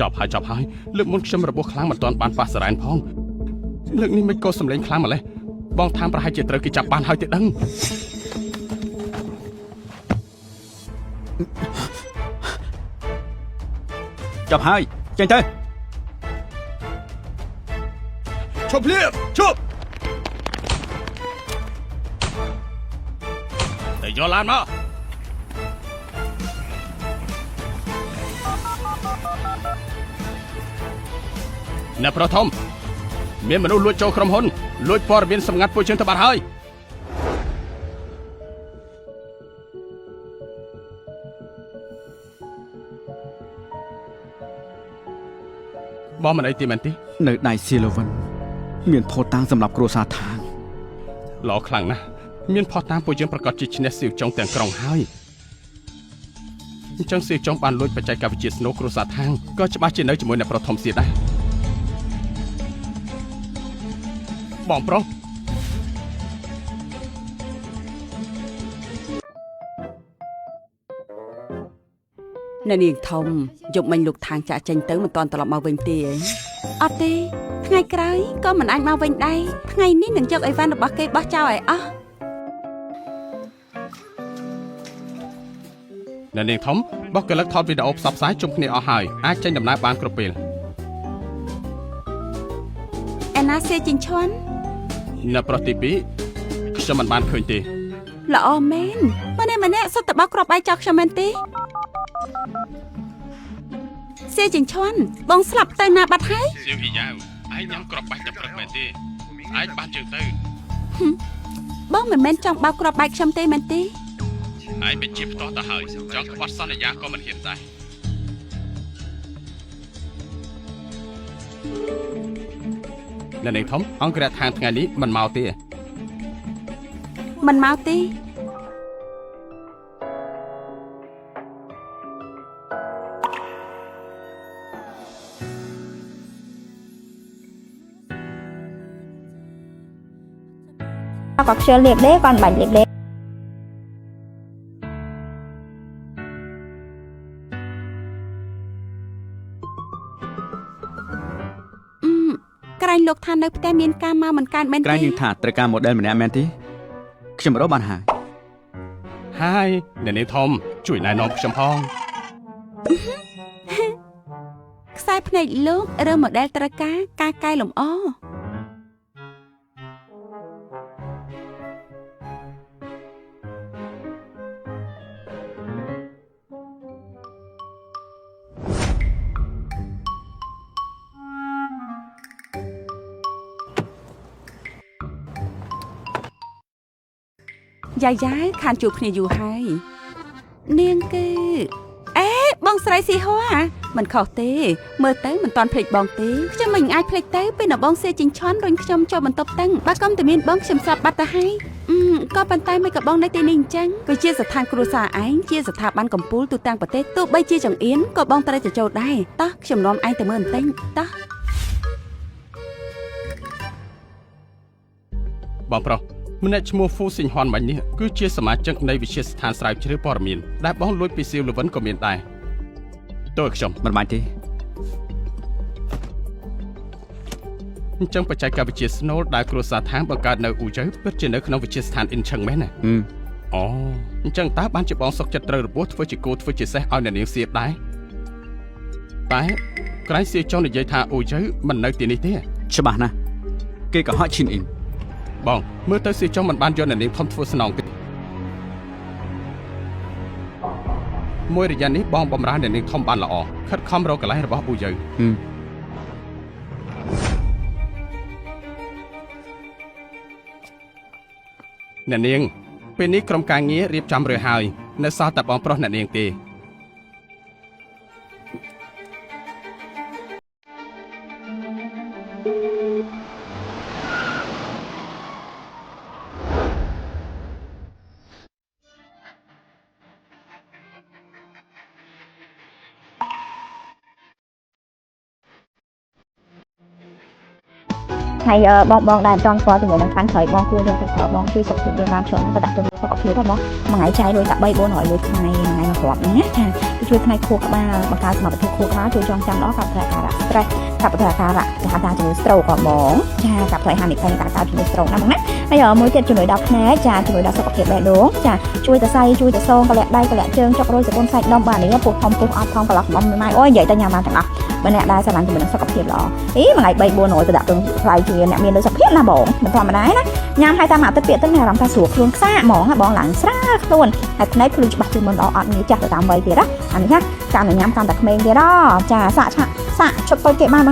ចប់ហើយចប់ហើយលើកមុនខ្ញុំរបួសខ្លាំងមិនទាន់បានប៉ះសារ៉ែនផងលើកនេះមិនក៏សម្លេងខ្លាំងម្លេះបងថាមប្រហែលជាត្រូវគេចាប់បានហើយទេដឹង ចាប់ហើយចេញទៅ ឈប់ភ្លាមឈប់ទៅយកឡានមកអ្នកប្រធំមានមនុស្សលួចចូលក្រុមហ៊ុនលួចព័ត៌មានសម្ងាត់ពួកយើងទៅបាត់ហើយបងមិនអីទេមែនទេ នៅដៃសៀលវិនមានផូតាងសម្រាប់គ្រួសារថាង ល្អខ្លាំងណាស់មានផុសតាមពួកយើងប្រកាសជាឈ្នះសៀវចុងទាំងក្រុងហើយអញ្ចឹងសៀវចុងបានលួចបច្ចេកវិទ្យាស្នូគ្រួសារថាងក៏ច្បាស់ជានៅជាមួយអ្នកប្រធំសៀដែរបងប្រុស អ្នកនាងធំយប់មិញលោកថាងចាក់ចេញទៅមិនតាន់ត្រឡប់មកវិញទេអីអត់ទេថ្ងៃក្រោយក៏មិនអាចមកវិញដែរថ្ងៃនេះនឹងយកអីវ៉ាន់របស់គេបោះចោលឲ្យអស់ អ្នកនាងធំបុគ្គលិកថតវីដេអូផ្សព្វផ្សាយជុំគ្នាអស់ហើយអាចចេញដំណើរបានគ្រប់ពេល អេណាសៀជីងឈួន អ្នកប្រុសទី2ខ្ញុំមិនបានឃើញទេ ល្អមែនម្នាក់ម្នាក់សុទ្ធតែបោះគ្រាប់បែកចោលខ្ញុំមែនទេសៀជីងឈួនបងស្លាប់ទៅណាបាត់ហើយ សៀវអ៊ីយ៉ាវឯងញ៉ាំគ្រាប់បែកតែព្រឹកមែនទេឯងបានជើងទៅ បងមិនមែនចង់បោកគ្រាប់បែកខ្ញុំទេមែនទេ ឯងបញ្ជាផ្ទាល់ទៅហើយចង់ក្បត់សន្យាក៏មិនហ៊ានដែរអ្នកនាងធំអង្គរៈខាងថ្ងៃនេះមិនមកទេ មិនមកទេ គាត់ខ្ជិលលាបលេគាត់មិនបាច់លាបលេ អឺក្រែងលោកថានៅផ្ទះមានការមកមិនកើតមែនទេ ក្រែងយើងថាត្រូវការ model ម្នាក់មែនទេខ្ញុំរកបានហើយ ហើយអ្នកនាងធំជួយណែនាំខ្ញុំផង ខ្សែភ្នែកលោករើម៉ូដែលត្រូវការការកែលម្អ យ៉ាយ៉ាខានជួបគ្នាយូរហើយនាងគឺអេបងស្រីស៊ីហួរមិនខុសទេ មើលទៅមិនតាន់ភ្លេចបងទេខ្ញុំមិនអាចភ្លេចទៅពេលណាបងសៀជីងឆន់រុញខ្ញុំចូលបន្ទប់តឹងបើកុំតែមានបងខ្ញុំស្លាប់បាត់ទៅហើយអឺក៏ប៉ុន្តែមិនក៏បងនៅទីនេះអញ្ចឹងគឺជាស្ថានគ្រួសារឯងជាស្ថាប័នកម្ពុជាទូទាំងប្រទេសទោះបីជាចង្អៀនក៏បងត្រូវតែចូលដែរតោះខ្ញុំនាំឯងទៅមើលបន្តិចតោះ បងប្រុសម្នាក់ឈ្មោះហ្វូស៊ីងហនបាញ់នេះគឺជាសមាជិកនៃវិទ្យាស្ថានស្រាវជ្រាវព័ត៌មានដែលបងលួចពីសៀវលវិនក៏មានដែរទោះឲ្យខ្ញុំ មិនបាច់ទេ អញ្ចឹងបច្ចេកវិទ្យាស្នូលដែលគ្រួសារថាងបង្កើតនៅអ៊ូជើពិតជានៅក្នុងវិទ្យាស្ថានអ៊ីនឆឹងមែនណា ហឹម អូអញ្ចឹងតើបានជាបងសុកចិត្តត្រូវរបួសធ្វើជាគោធ្វើជាសេះឲ្យអ្នកនាងសៀបដែរតែក្រែងសៀចង់និយាយថាអ៊ូជើមិននៅទីនេះទេ ច្បាស់ណាស់គេក៏ហក់ឈិនអ៊ីន បងមើលទៅសៀចង់មិនបានយកអ្នកនាងធំធ្វើស្នងទេមួយរយៈនេះបងបំរើអ្នកនាងធំបានល្អខិតខំរកកន្លែងរបស់អ៊ូយើ ហឹម អ្នកនាងពេលនេះក្រុមការងាររៀបចំរួចហើយនៅសល់តែបងប្រុសអ្នកនាងទេ ហើយបងបងដែលមិនចង់ស្គាល់ជាមួយនឹងខាងក្រោយបងគួរយកទៅប្រើបងជួយសុខភាពយើងបានច្រើនទៅដាក់ទៅសុខភាពហ្នឹងបងមួយថ្ងៃចាយលុយតែ3 400លុយថ្ងៃមួយថ្ងៃ គ្រាប់ហ្នឹងណាចាវាជួយផ្នែកខួរក្បាលបង្កើតសមត្ថភាពខួរក្បាលជួយចងចាំល្អកាត់បន្ថយអាការៈ stress កាត់បន្ថយអាការៈគេហៅថាជំងឺ stroke ក៏បងចាកាត់បន្ថយហានិភ័យនៃការកើតជំងឺ stroke ណាបងណាហើយមួយទៀតជំនួយដល់ភ្នែកចាជំនួយដល់សុខភាពបេះដូងចាជួយតសៃជួយតសងកលាក់ដៃកលាក់ជើងចុករយសពុនសាច់ដុំបាទនេះពោះធំពោះអត់ធំកន្លោះកំអមម៉ែអូយនិយាយទៅញ៉ាំបានទាំងអស់បើអ្នកដែលស្រឡាញ់ជាមួយនឹងសុខភាពល្អអីមួយថ្ងៃ3 400ទៅដាក់ពឹងថ្លៃជាអ្នកមានលុយសុខភាពណាបងមិនធម្មតាណាញ៉ាំហើយតាមអាទិត្យពាក្យទៅមានអារម្មណ៍ថាស្រួលខ្លួនខ្សាហ្មងណាបងឡើងស្រាលខ្លួនហើយភ្នែកភ្លឺច្បាស់ជាងមុនល្អអត់ងាយចាស់ទៅតាមវ័យទៀតណាអានេះណាកាន់តែញ៉ាំកាន់តែក្មេងទៀតចាសាក់ឆាក់សាក់ឈុតតូចគេបាន។